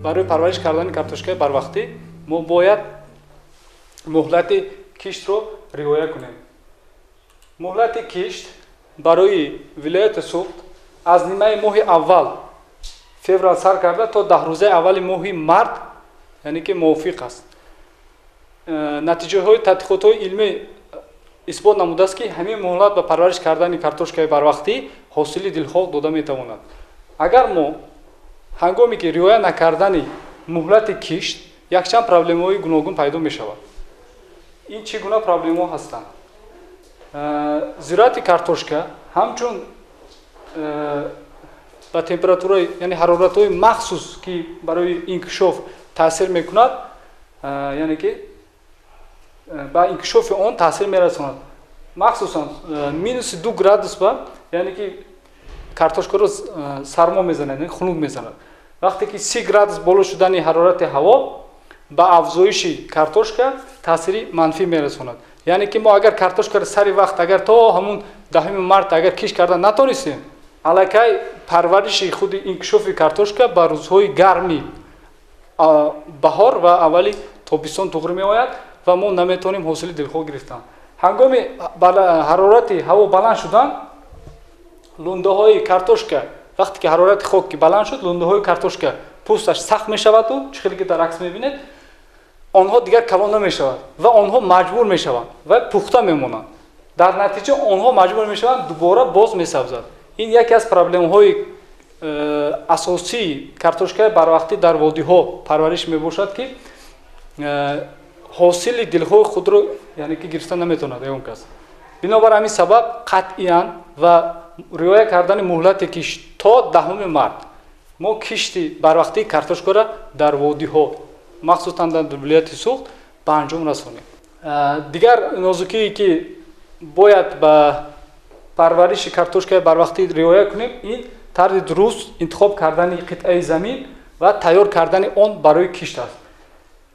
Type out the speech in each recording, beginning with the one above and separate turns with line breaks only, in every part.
Барои парвариш кардани картошкаи барвақтӣ мо бояд муҳлати киштро риоя кунем. Муҳлати кишт барои вилояти Суғд аз нимаи моҳи аввал, феврал, сар карда то 10 рӯзаи аввали моҳи март, яъне ки мувофиқ аст. Натиҷаҳои тадқиқотҳои илмӣ исбот намудааст, ки ҳамин муҳлат ба парвариш кардани картошкаи барвақтӣ ҳосили дилхоҳ дода метавонад. Агар мо ҳангоме ки риоя накардани муҳлати кишт, якчанд проблемаҳои гуногун пайдо мешавад. Ин чӣ гуна проблемаҳо ҳастанд? Зироати картошка ҳамчун ба температураи, яъне ҳароратҳои махсус, ки барои инкишоф таъсир мекунад, яъне ки ба инкишофи он таъсир мерасонад, махсусан -2 градус ба, яъне ки картошкаро сармо мезанад, хунук мезанад. Вақте ки 30 градус боло шудани ҳарорати ҳаво ба афзоиши картошка таъсири манфӣ мерасонад. Яъне ки мо агар картошкаро сари вақт, агар то ҳамун 10 март агар кишт карда натонистем, аллакай парвариши худи инкишофи картошка ба рӯзҳои гарми баҳор ва аввали тобистон туғри меояд ва мо наметавонем ҳосили дилхоҳ гирифтан. Ҳангоми ҳарорати ҳаво баланд шудан, лундаҳои картошка, вақте ки ҳарорати хок ки баланд шуд, лундаҳои картошка пӯсташ сахт мешаваду, чӣ хеле ки дар акс мебинед, онҳо дигар калон намешавад ва онҳо маҷбур мешаванд ва пухта мемонанд. Дар натиҷа онҳо маҷбур мешаванд, дубора боз месабзад. Ин яке аз проблемаҳои асосии картошкаи барвақтӣ дар водиҳо парвариш мебошад, ки ҳосили дилхоҳи худро, яъне ки гирифта наметавонад ягон кас. Бинобар ҳамин сабаб қатъиян ва риоя кардани муҳлати кишт то 10 март мо кишти барвақтии картошкаро дар водиҳо, махсусан дар вилояти Суғд, ба анҷом расонем. Дигар нозукие, ки бояд ба парвариши картошкаи барвақтӣ риоя кунем, ин тарзи дуруст интихоб кардани қитъаи замин ва тайёр кардани он барои кишт аст.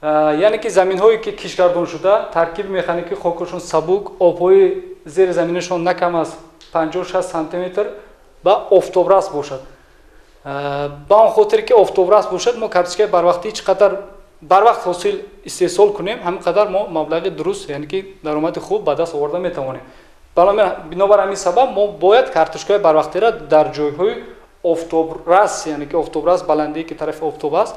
Яъне ки заминҳое, ки киштгардон шуда, таркиби механикии хокашон сабук, обҳои зери заминашон на кам аз 50-60 сантиметр ба офтобрас бошад. Ба он хотире ки офтобрас бошад, мо картошкаи барвақтӣ чӣ қадар барвақт ҳосил истеҳсол кунем, ҳамин қадар мо маблағи дуруст, яъне ки даромади хуб ба даст оварда метавонем. Бинобар ҳамин сабаб мо бояд картошкаи барвақтиро дар ҷойҳои офтобрас, яъне ки офтобрас, баландие ки тарафи офтоб аст,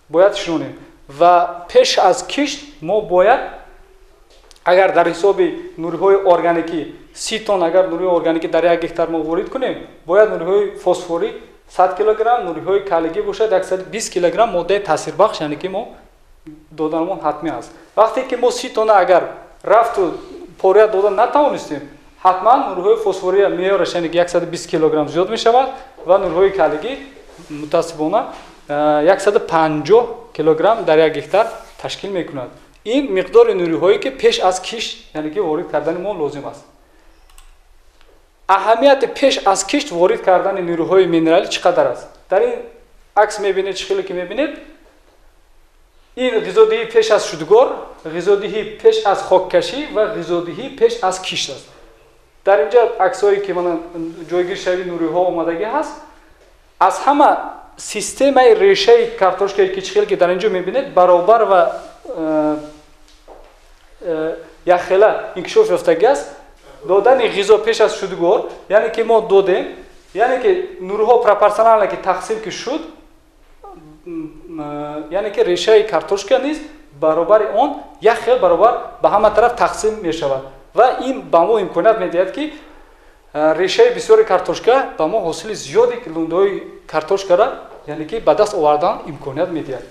бояд шинонем. Ва пеш аз кишт мо бояд, агар дар ҳисоби нуриҳои органикӣ 30 тонна, агар нуриҳои органикӣ дар 1 гектар мо ворид кунем, бояд нуриҳои фосфорӣ 100 килограмм, нуриҳои калигӣ бошад 120 килограмм моддаи таъсирбахш, яъне ки мо доданамон ҳатмӣ аст. Вақте ки мо 30 тонна агар рафту пория дода натавонистем, ҳатман нуриҳои фосфория меъёраш, яъне ки 120 килограмм зиёд мешавад ва нуриҳои калигӣ мутаассифона 150 килограмм дар 1 гектар ташкил мекунад. Ин миқдори нуриҳое, ки пеш аз кишт, яъне ки ворид кардани мо лозим аст. Аҳамияти пеш аз кишт ворид кардани нуриҳои минералӣ чӣ қадар аст? Дар ин акс мебинед, чӣ хеле ки мебинед, ин ғизодиҳӣ пеш аз шудгор, ғизодиҳӣ пеш аз хоккашӣ ва ғизодиҳӣ пеш аз кишт аст. Дар инҷа аксҳое, ки мана ҷойгиршавии нуриҳо омадагӣ ҳаст, аз ҳама системаи решаи картошкае, ки чӣ хеле ки дар инҷо мебинед, баробар ва якхела инкишоф ёфтагӣ аст. Додани ғизо пеш аз шудгор, яъне ки мо додем, яъне ки нуриҳо пропорционально ки тақсим ки шуд, яъне ки решаи картошка низ баробари он як хел баробар ба ҳама тараф тақсим мешавад ва ин ба мо имконият медиҳад, ки решаи бисёри картошка ба мо ҳосили зиёди лундаҳои картошкара, яъне ки ба даст овардан имконият медиҳад.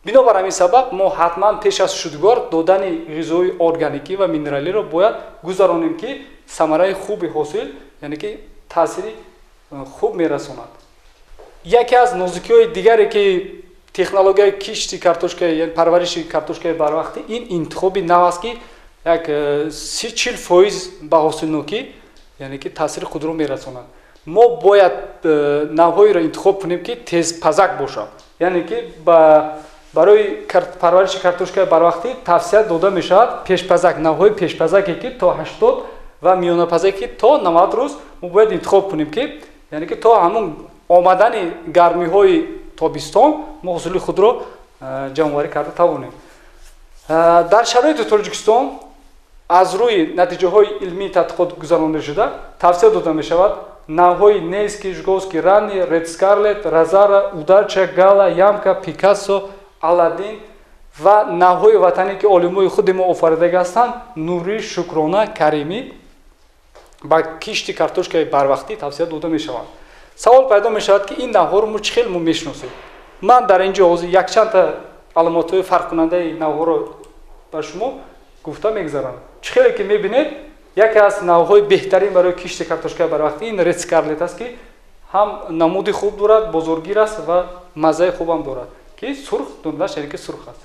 Бинобар ҳамин сабаб мо ҳатман пеш аз шудгор додани ғизои органикӣ ва минералиро бояд гузаронем, ки самараи хуби ҳосил, яъне ки таъсири хуб мерасонад. Яке аз нозукиҳои дигаре, ки технологияи кишти картошка, парвариши картошкаи барвақтӣ, ин интихоби нав аст, ки як 30-40% ба ҳосилнокӣ, яъне ки таъсири худро мерасонад. Мо бояд навъҳоеро интихоб кунем, ки тезпазак бошад, яъне ки барои парвариши картошкаи барвақтӣ тавсия дода мешавад пешпазак, навъҳои пешпазаке, ки то 80 ва миёнапазаке, ки то 90 рӯз мо бояд интихоб кунем, ки яъне ки то ҳамун омадани гармиҳои тобистон мо ҳосили худро ҷамъоварӣ карда тавонем. Дар шароити Тоҷикистон аз рӯи натиҷаҳои илмии тадқиқот гузаронида шуда тавсия дода мешавад навъҳои Невский, Жуковский ранний, Ред Скарлет, Розара, Удача, Гала, Ямка, Пикассо, Аладдин ва навъҳои ватанӣ, ки олимои худи мо офаридагӣ ҳастанд, Нурӣ, Шукрона, Каримӣ, ба кишти картошкаи барвақтӣ тавсия дода мешаванд. Савол пайдо мешавад, ки ин навъҳоро мо чӣ хел мо мешиносем? Ман дар ин ҷо ҳозир якчандта аломатҳои фарқкунандаи навъҳоро ба шумо гуфта мегузарам. Чӣ хеле ки мебинед, яке аз навъҳои беҳтарин барои кишти картошкаи барвақтӣ ин Ред Скарлет аст, ки ҳам намуди хуб дорад, бозоргир аст ва маззаи хубам дорад, ки сурх дурунаш, яъне ки сурх аст,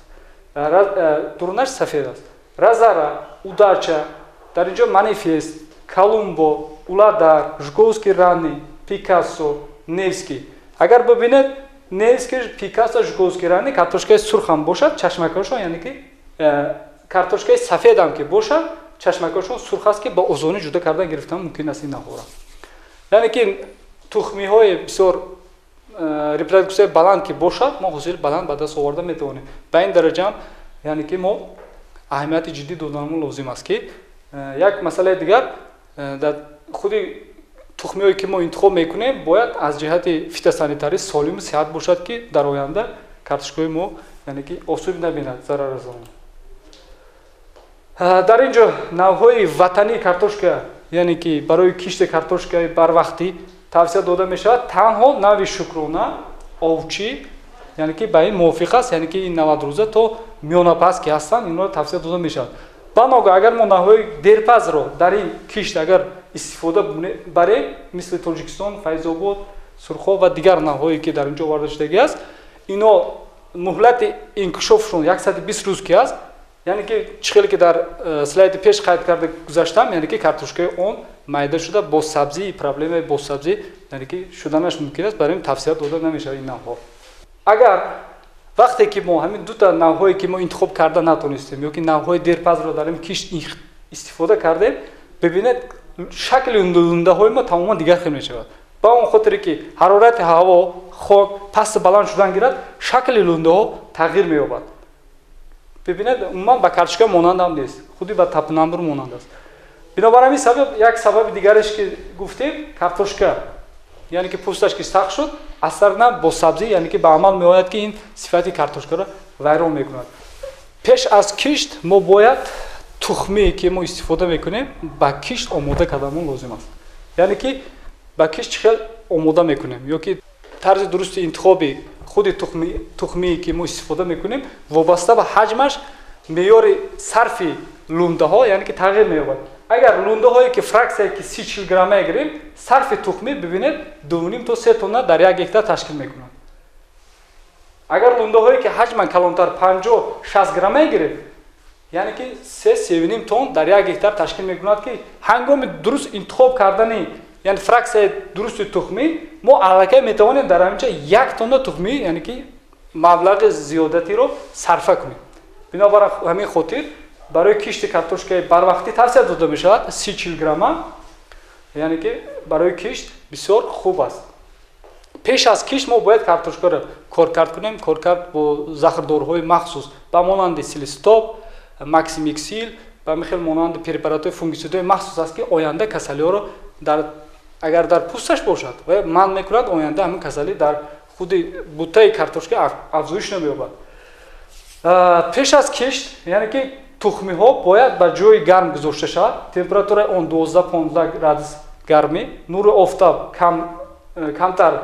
дурунаш сафед аст. Розара, Удача, дар ин ҷо Манифест, Колумбо, Уладар, Жуковский ранний, Пикассо, Невский. Агар бибинед, Невский, Пикассо, Жуковский ранний картошкаи сурхам бошад, чашмакҳошон, яъне ки картошкаи сафедам ки бошад, чашмакҳошон сурх аст, ки ба осонӣ ҷудо кардан гирифтан мумкин аст ин навъҳоро. Яъне ки тухмиҳои бисёр репродуксияи баланд ки бошад, мо ҳосили баланд ба даст оварда метавонем. Ба ин дараҷаам, яъне ки мо аҳамияти ҷиддӣ доданамон лозим аст, ки як масъалаи дигар, дар худи тухмиҳое ки мо интихоб мекунем, бояд аз ҷиҳати фитосанитарӣ солиму сиҳат бошад, ки дар оянда картошкаҳои мо, яъне ки осеб набинад, зарар расонад. Дар ин ҷо навъҳои ватании картошка, яъне ки барои кишти картошкаи барвақтӣ тавсия дода мешавад танҳо нави Шукрона, Овчӣ, яъне ки ба ин мувофиқ аст, яъне ки ин 90 рӯза то миёнапаз ки ҳастанд, инро тавсия дода мешавад. Ба ногоҳ агар мо навъҳои дерпазро дар ин кишт агар истифода барем, мисли Тоҷикистон, Файзобод, Сурхоб ва дигар навъҳое, ки дар ин ҷо оварда шудагӣ аст, ино муҳлати инкишофшон 120 рӯз ки аст, яъне ки чӣ хеле ки дар слайди пеш қайд карда гузаштам, яъне ки картошкаи он майда шуда, бо сабзӣ, проблемаи босабзӣ, яъне ки шуданаш мумкин аст. Барои ин тавсия дода намешавад ин навъҳо. Агар вақте ки мо ҳамин дута навъҳое, ки мо интихоб карда натонистем, ё ки навъҳои дерпазро дар ин кишт истифода кардем, бибинед, шакли лундаҳои мо тамоман дигар хел мешавад. Ба он хотире ки ҳарорати ҳаво, хок пасту баланд шудан гирад, шакли лундаҳо тағйир меёбад. Бибинед, умуман ба картошка монандам нест, худи ба топинамбур монанд аст. Бинобар ҳамин сабаб, як сабаби дигареш ки гуфтем, картошка, яъне ки пӯсташ ки сахт шуд, асар бо сабзӣ, яъне ки ба амал меояд, ки ин сифати картошкаро вайрон мекунад. Пеш аз кишт мо бояд тухмие, ки мо истифода мекунем, ба кишт омода карданмон лозим аст. Яъне ки ба кишт чӣ хел омода мекунем ё ки тарзи дурусти интихоби худи тухмие, ки мо истифода мекунем, вобаста ба ҳаҷмаш меъёри сарфи лундаҳо, яъне ки тағйир меёбад. Агар лундаҳое ки фраксияе ки 30-40 грамма гирем, сарфи тухмӣ, бибинед, 2,5 то 3 тонна дар 1 гектар ташкил мекунад. Агар лундаҳое ки ҳаҷман калонтар, 50-60 грамма гирем, яъне ки 3-3,5 тонн дар 1 гектар ташкил мекунад, ки ҳангоми дуруст интихоб кардани, яъне фраксияи дурусти тухмӣ, мо аллакай метавонем дар ҳаминҷа 1 тонна тухмӣ, яъне ки маблағи зиёдатиро сарфа кунем. Бинобар ҳамин хотир барои кишти картошкаи барвақтӣ тавсия дода мешавад 30-40 грамма, яъне ки барои кишт бисёр хуб аст. Пеш аз кишт мо бояд картошкаро коркард кунем. Коркард бо захрдорҳои махсус, ба монанди Силистоп, Максимиксил, ба михел монанди препаратҳои фунгисидҳои махсус аст, ки оянда касалиҳоро дар агар дар пӯсташ бошад ва манъ мекунад, оянда ҳамин касалӣ дар худи бутаи картошка афзоиш намеёбад. Пеш аз кишт, яъне ки тухмиҳо бояд ба ҷои гарм гузошта шавад, температураи он 12-15 градус гармӣ, нури офтоб камтар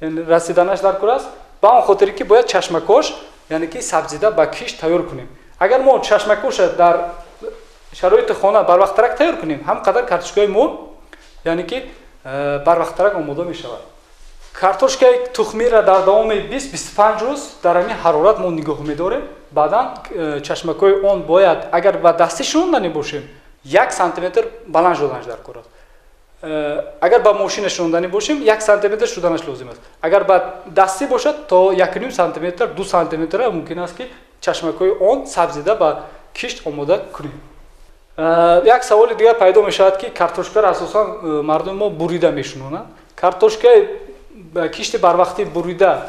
расиданаш дар кор аст. Ба он хотире ки бояд чашмакош, яъне ки сабзида ба кишт тайёр кунем. Агар мо чашмакоша дар шароити хона барвақттарак тайёр кунем, ҳам қадар картошкаи мо, яъне ки барвақттарак омода мешавад. Картошкаи тухмиро дар давоми 20-25 рӯз дар ҳамин ҳарорат мо нигоҳ медорем. Баъдан чашмакҳои он бояд, агар ба дастӣ шунонданӣ бошем, 1 сантиметр баланд шуданаш дар кор аст. Агар ба мошина шунонданӣ бошем, 1 сантиметр шуданаш лозим аст. Агар ба дастӣ бошад, то 1,5 сантиметр, 2 сантиметр мумкин аст, ки чашмакҳои он сабзида ба кишт омода кунем. Як саволи дигар пайдо мешавад, ки картошкаро асосан мардуми мо бурида мешунонанд. Картошкаи кишти барвақтӣ бурида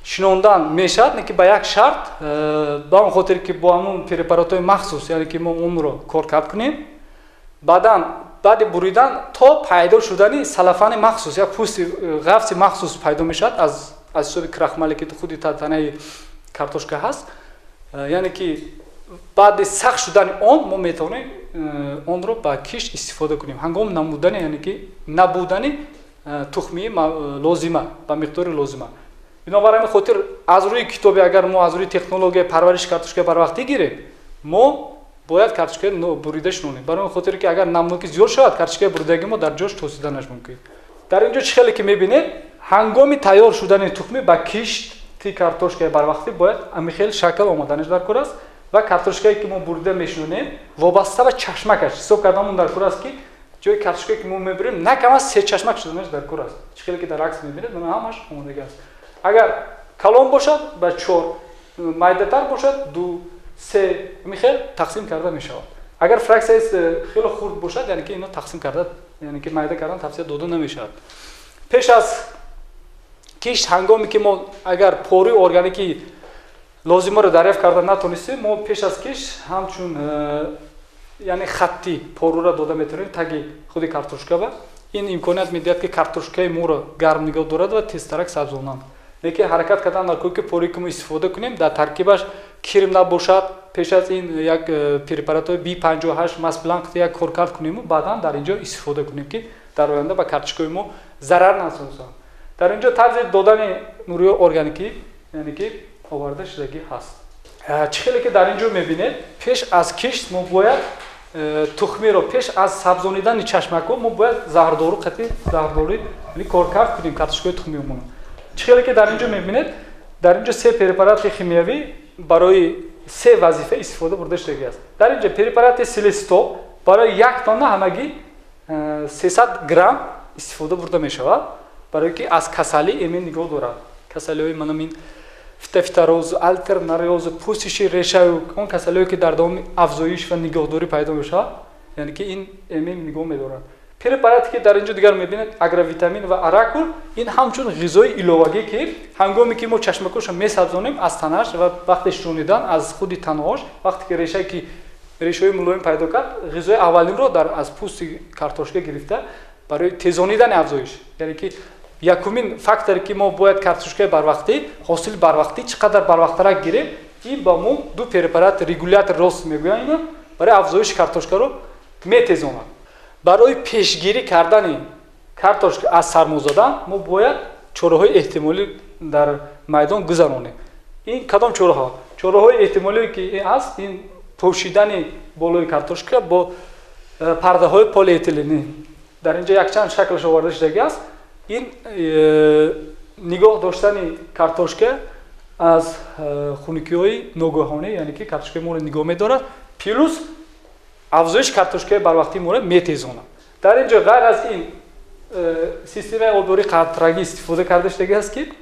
Шинондан мешавад, не ки ба як шарт, ба он хотир ки бо ҳамун препаратҳои махсус, яъне ки мо онро коркард кунем, баъдан баъди буридан то пайдо шудани салафани махсус, як пӯсти ғафси махсус пайдо мешавад аз ҳисоби крахмале ки худи танаи картошка ҳаст, яъне ки баъди сахт шудани он мо метавонем онро ба кишт истифода кунем ҳангоми намудани, яъне ки набудани тухмии лозима ба миқдори лозима. Бинобар ҳамин хотир аз рӯи китобе, агар мо аз рӯи технологияи парвариши картошка барвақтӣ гирем, мо бояд картошкаи бурида шинонем, барои он хотире ки агар намнокӣ зиёд шавад, картошкаи буридаги мо дар ҷош тосиданаш мумкин. Дар ин ҷо чӣ хеле ки мебинед, ҳангоми тайёр шудани тухмӣ ба кишти картошкаи барвақтӣ бояд ҳамин хел шакл омаданаш дар кор аст ва картошкае ки мо бурида мешинонем, вобаста ба чашмакаш ҳисоб карданамон дар кор аст, ки ҷои картошкае ки мо мебурем, на кам аз се чашмак шуданаш дар кор аст. Чӣ хеле ки дар акс мебинед, мана ҳамаш омодагӣ аст. Агар калон бошад, ба чор, майдатар бошад, ду, се, ҳамин хел тақсим карда мешавад. Агар фраксияи хеле хурд бошад, яъне ки ино тақсим карда, яъне ки майда кардан тавсия дода намешавад. Пеш аз кишт, ҳангоме ки мо агар поруи органикӣ лозимаро дарёфт карда натонистем, мо пеш аз кишт ҳамчун яъне хаттӣ порура дода метавонем таги худи картошка ва ин имконият медиҳад, ки картошкаи моро гарм нигоҳ дорад ва тезтарак сабзонанд. Лекин ҳаракат кардан дар кор, ки поруе ки мо истифода кунем, дар таркибаш кирм набошад. Пеш аз ин як препаратҳои Би 58, Масбланк як коркард кунему баъдан дар ин ҷо истифода кунем, ки дар оянда ба картошкаи мо зарар насозанд. Дар ин ҷо тарзи додани нуриҳои органикӣ, яъне ки оварда шудагӣ ҳаст. Чӣ хеле ки дар ин ҷо мебинед, пеш аз кишт мо бояд тухмиро пеш аз сабзонидани чашмакҳо мо бояд заҳрдору қатъи заҳрдорӣ коркард кунем картошкаи тухмиамонро. Чӣ хеле ки дар ин ҷо мебинед, дар ин ҷо се препарати химиявӣ барои се вазифа истифода бурда шудагӣ аст. Дар ин ҷо препарати Селесто барои як тонна ҳамагӣ 300 грамм истифода бурда мешавад, барое ки аз касалӣ эмин нигоҳ дорад. Касалиҳои манамин фитофтороз, алтернариоз, пӯсиши решаю он касалиҳое ки дар давоми афзоиш ва нигоҳдорӣ пайдо мешавад, яъне ки ин эмин нигоҳ медорад. Препарате ки дар ин ҷо дигар мебинед, Агровитамин ва Аракул, ин ҳамчун ғизои иловагӣ, ки ҳангоме ки мо чашмакошро месабзонем аз танаш ва вақте шунидан аз худи танаҳош, вақте ки решае ки решаҳои мулоим пайдо кард, ғизои аввалинро дар аз пӯсти картошка гирифта барои тезонидани афзоиш, яъне ки якумин факторе ки мо бояд картошкаи барвақтӣ, ҳосили барвақтӣ чӣ қадар барвақттарак гирем, ин ба мо ду препарат регулятор рост мегӯянд, ино барои афзоиши картошкаро метезонад. Барои пешгирӣ кардани картошка аз сармозадан мо бояд чораҳои эҳтимолӣ дар майдон гузаронем. Ин кадом чораҳо? Чораҳои эҳтимолие ки ҳаст, ин пӯшидани болои картошка бо пардаҳои полиэтиленӣ. Дар ин ҷо якчанд шаклаш оварда шудагӣ аст. Ин нигоҳ доштани картошка аз хунукиҳои ногоҳонӣ, яъне ки картошкаи моро нигоҳ медорад, плюс афзоиши картошкаи барвақтии моро метезонад. Дар ин ҷо ғайр аз ин системаи обёрии қатрагӣ истифода карда шудагӣ аст, ки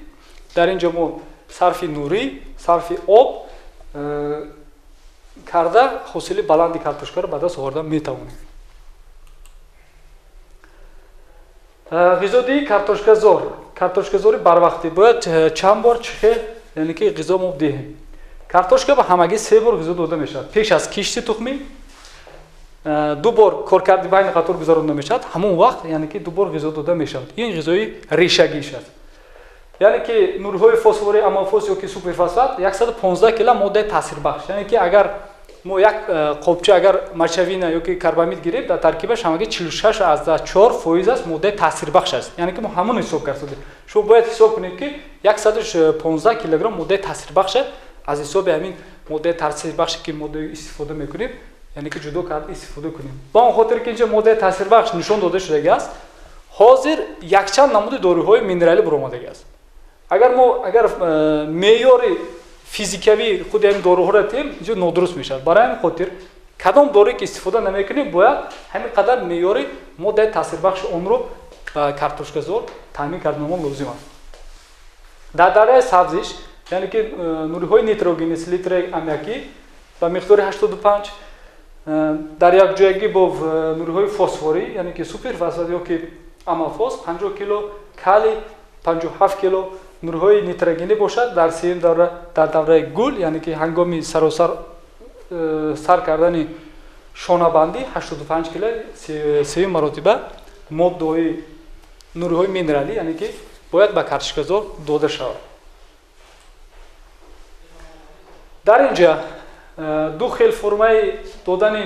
дар ин ҷо мо сарфи нурӣ, сарфи об карда ҳосили баланди картошкаро ба даст оварда метавонем. Ғизодиҳии картошказор, картошказори барвақтӣ бояд чанд бор чӣ хел, яъне ки ғизо мо диҳем? Картошка ба ҳамагӣ се бор ғизо дода мешавад. Пеш аз кишти тухмӣ ду бор коркарди байни қатор гузаронда мешавад, ҳамон вақт яъне ки ду бор ғизо дода мешавад. Ин ғизои решагиш аст. Яъне ки нурҳои фосфори, аммофос ё ки суперфосфат 115 кила моддаи таъсирбахш. Яъне ки агар мо як қобча агар мочевина ё ки карбамид гирем, дар таркибаш ҳамагӣ 46,4% аст моддаи таъсирбахш аст. Яъне ки мо ҳамон ҳисоб кардем. Шумо бояд ҳисоб кунед, ки 115 килограмм моддаи таъсирбахш аз ҳисоби ҳамин моддаи таъсирбахше ки мо истифода мекунем, яъне ки ҷудо карда истифода кунем. Ба он хотир ки инҷо моддаи таъсирбахш нишон дода шудагӣ аст, ҳозир якчанд намуди доруҳои минералӣ баромадагӣ аст. Агар мо агар меъёри физикавии худи ҳамин доруҳоро тем, инҷо нодуруст мешавад. Барои ҳамин хотир кадом доруе ки истифода намекунем, бояд ҳамин қадар меъёри моддаи таъсирбахши онро ба картошказор таъмин карданамон лозим аст. Дар дараи сабзиш, яъне ки нуриҳои нитрогенӣ, селитраи аммиакӣ ба миқдори 85 дар якҷоягӣ бо нуриҳои фосфорӣ, яъне ки суперфосфат ё ки аммофос 50 кило, калий 57 кило, Нурҳои нитрогенӣ бошад дар сеюм давра, дар давраи гул, яъне ки ҳангоми саросар сар кардани шонабандӣ 85 кило сеюм маротиба моддаҳои нурҳои минералӣ, яъне ки бояд ба картошказор дода шавад. Дар инҷа ду хел формаи додани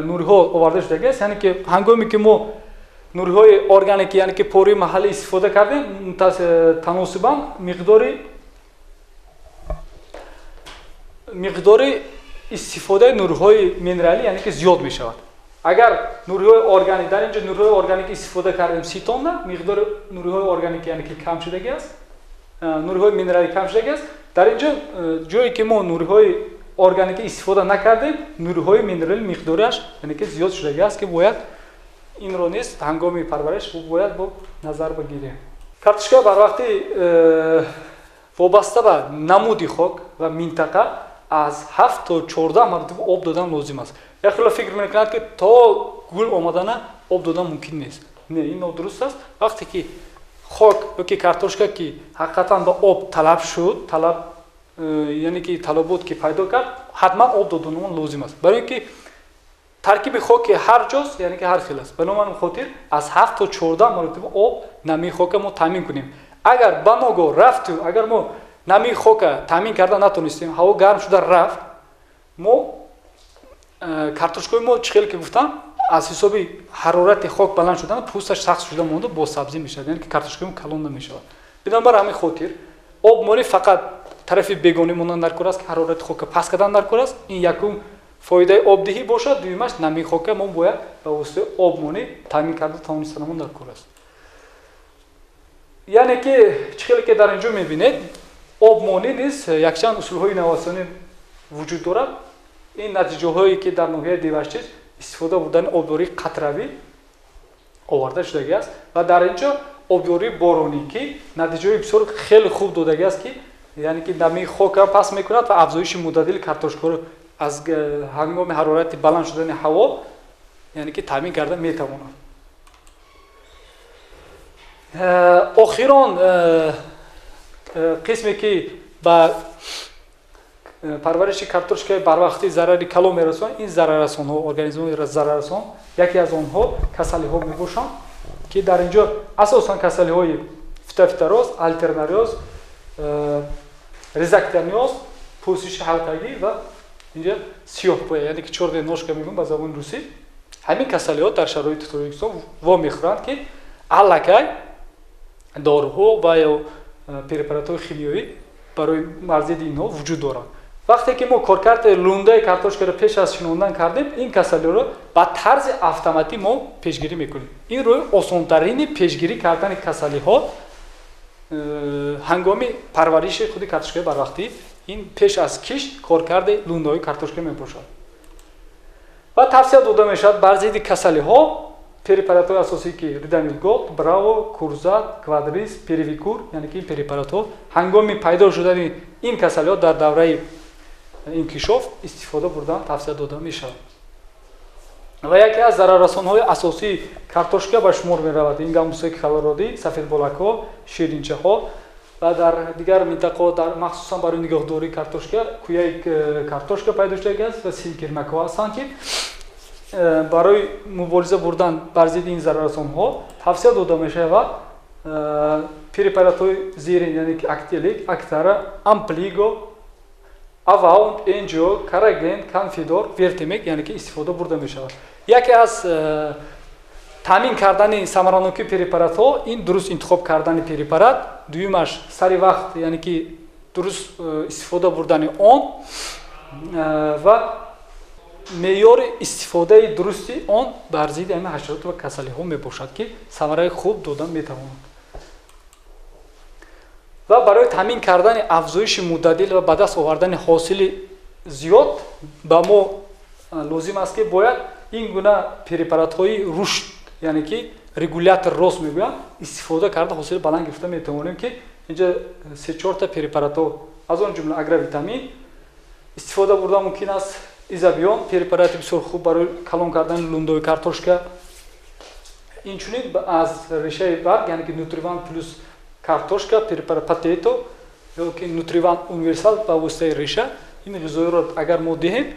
нурҳо оварда шудагиаст, яъне ки ҳангоме ки мо нурҳои органикӣ, яъне ки пори маҳаллӣ истифода кардем, таносибан миқдори истифодаи нурҳои минералӣ, яъне ки зиёд мешавад. Агар нурҳои органик дар инҷо нурҳои органикӣ истифода кардем 30 тонна, миқдори нурҳои органикӣ, яъне ки кам шудагиаст, нурҳои минералӣ кам шудагиаст. Дар инҷо ҷое ки мо нурҳои органикӣ истифода накардем, нурҳои минералӣ миқдораш, яъне ки зиёд шудагиаст, ки бояд инро низ ҳангоми парвариш бояд бо назар бигирем. Картошка барвақти вобаста ба намуди хок ва минтақа аз 7 то 14 маротиба об додан лозим аст. Як хело фикр мекунад, ки то гул омадана об додан мумкин нест. Не, ин нодуруст аст. Вақте ки хок ёки картошка ки ҳақиқатан ба об талаб шуд, талаб, яъне ки талабот ки пайдо кард, ҳатман об додан лозим аст. Барои ин ки таркиби хоки ҳар ҷост, яъне ки ҳар хел аст. Ба ҳамин хотир аз 7 то 14 маротиба об намии хока мо таъмин кунем. Агар ба ногоҳ рафту, агар мо намии хока таъмин карда натонистем, ҳаво гарм шуда рафт, мо картошкаи мо, чӣ хеле ки гуфтам, аз ҳисоби ҳарорати хок баланд шудан пӯсташ сахт шуда монда, боз сабзӣ мешавад, яъне ки картошкаи мо калон намешавад. Бинобар ҳамин хотир обмонӣ фақат тарафи бегонӣ мондан дар кор аст, ки ҳарорати хока паст кардан дар кор аст. Ин якум фоидаи обдиҳӣ бошад, дуюмаш намии хока мо бояд ба воситаи обмонӣ таъмин карда тавонистанамон дар кор аст. Яъне ки чӣ хеле ки дар инҷо мебинед, обмонӣ низ якчанд усулҳои инноватсионӣ вуҷуд дорад. Ин натиҷаҳое ки дар ноҳияи Деваштич истифода бурдани обёрии қатравӣ оварда шудагиаст ва дар инҷо обёрии боронӣ, ки натиҷаҳои бисёр хеле хуб додагиаст, ки яъне ки намии хока паст мекунад ва афзоиши муддатили картошкаро аз ҳангоми ҳарорати баланд шудани ҳаво, яъне ки таъмин карда метавонад. Охирон қисме ки ба парвариши картошкаи барвақтӣ зарари калон мерасонад, ин зараррасонҳо, организмҳои зараррасон, яке аз онҳо касалиҳо мебошанд, ки дар инҷо асосан касалиҳои фитофитороз, алтернариоз, резактониоз, пӯсиши ҳалқагӣ ва инҷа сиёҳпоя, яъне ки чёрная ножка мегӯям ба забони русӣ. Ҳамин касалиҳо дар шароити Тоҷикистон вомехӯранд, ки аллакай доруҳо ва ё препаратҳои химиёвӣ барои марзиди инҳо вуҷуд доранд. Вақте ки мо коркарди лундаи картошкаро пеш аз шинондан кардем, ин касалиҳоро ба тарзи автоматӣ мо пешгирӣ мекунем. Ин роҳи осонтарини пешгирӣ кардани касалиҳо ҳангоми парвариши худи картошкаи барвақтӣ, ин пеш аз кишт коркарди лундаҳои картошка мебошад. Ва тавсия дода мешавад бар зидди касалиҳо препаратҳои асосӣ, ки Ридомил Голд, Браво, Курзат, Квадрис, Перевикур, яъне ки ин препаратҳо ҳангоми пайдо шудани ин касалиҳо дар давраи инкишоф истифода бурдан тавсия дода мешавад. Ва яке аз зараррасонҳои асосии картошка ба шумор меравад ин гамбусаки колорадӣ, сафедболакҳо, ширинчаҳо ва дар дигар минтақаҳо, дар махсусан барои нигоҳдории картошка куяи картошка пайдо шудагиаст ва силкирмакҳо ҳастанд, ки барои мубориза бурдан бар зидди ин зараррасонҳо тавсия дода мешавад препаратҳои зерин, яъне ки Актелик, Актара, Амплиго, Аваунд, Энҷо, Караген, Конфидор, Вертимек, яъне ки истифода бурда мешавад. Яке аз таъмин кардани самаранокии препаратҳо ин дуруст интихоб кардани препарат, дуюмаш сари вақт, яъне ки дуруст истифода бурдани он ва меъёри истифодаи дурусти он бар зидди ҳамин ҳашарот ва касалиҳо мебошад, ки самараи хуб дода метавонад. Ва барои таъмин кардани афзоиши муддатил ва ба даст овардани ҳосили зиёд ба мо лозим аст, ки бояд ин гуна препаратҳои рушд, яъне ки регулятор рост мегӯянд, истифода карда ҳосили баланд гирифта метавонем, ки инҷа се-чорта препаратҳо, аз он ҷумла Агровитамин истифода бурдан мумкин аст, Изобион препарати бисёр хуб барои калон кардани лундаи картошка, инчунин аз решаи барг, яъне ки Нутриван плюс. Картошка, препарат Потейто ё ки Нутриван Универсал ба воситаи реша ин ғизоиро агар мо диҳем,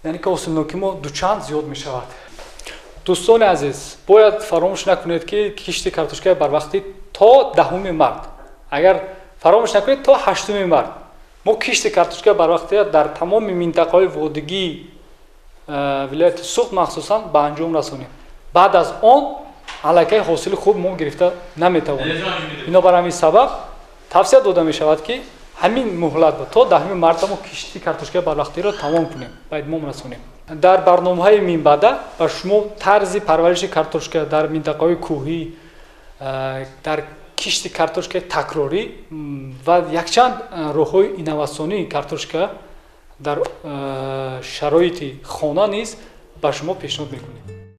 яъне ки ҳосилнокии мо дучанд зиёд мешавад. Дӯстони азиз, бояд фаромӯш накунед, ки кишти картошкаи барвақтӣ то 10 март, агар фаромӯш накунед, то 8 март мо кишти картошкаи барвақтиро дар тамоми минтақаҳои водигии вилояти Суғд махсусан ба анҷом расонем. Баъд аз он аллакай ҳосили хуб мо гирифта наметавонем. Бинобар ҳамин сабаб тавсия дода мешавад, ки ҳамин муҳлат то 10 марта мо кишти картошкаи барвақтиро тамом кунем, ба итмом расонем. Дар барномаҳои минбаъда ба шумо тарзи парвариши картошка дар минтақаҳои кӯҳӣ, дар кишти картошкаи такрорӣ ва якчанд роҳҳои инноватсионии картошка дар шароити хона низ ба шумо пешниҳод мекунем.